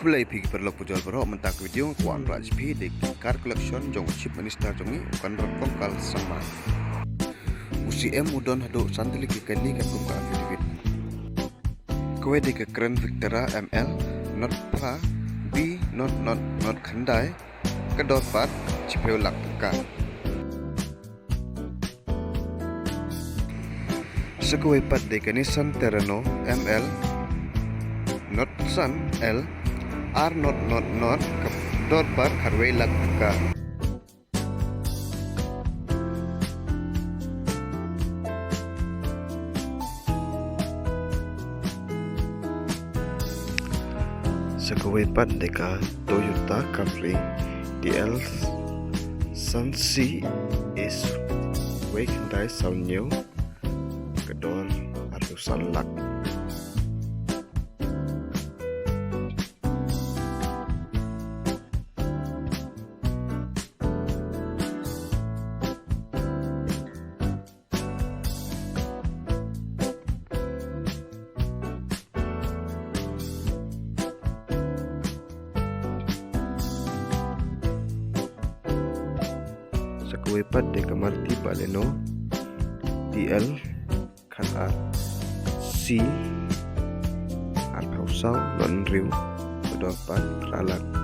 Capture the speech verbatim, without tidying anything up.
Khublei phi ki paralok pujor baroh, mynta ka video nga kwah ban rah sha phi dei ki car collection jong u Chief Minister jong ngi, u Conrad Kongkal Sangma. U C M u don haduh san tylli ki kali katkum ka affidavit. Kawei dei ka Grand Vitara M L, not phra, B not not not khyndai, ka dor pat shiphew lak tyngka. Sa kawei pat dei ka Nissan Terrano M L, not san L, R not not not, ka dor pat khatwei lak tyngka. Sa kawei pat dei ka Toyota Camry T L san C S, wei khyndai saw hynñiew, ka dor arphew san lak. Sa kawei pat dei ka Maruti Baleno T L khat ar, C arphew saw, not hynriew, ka dor pat phra lak.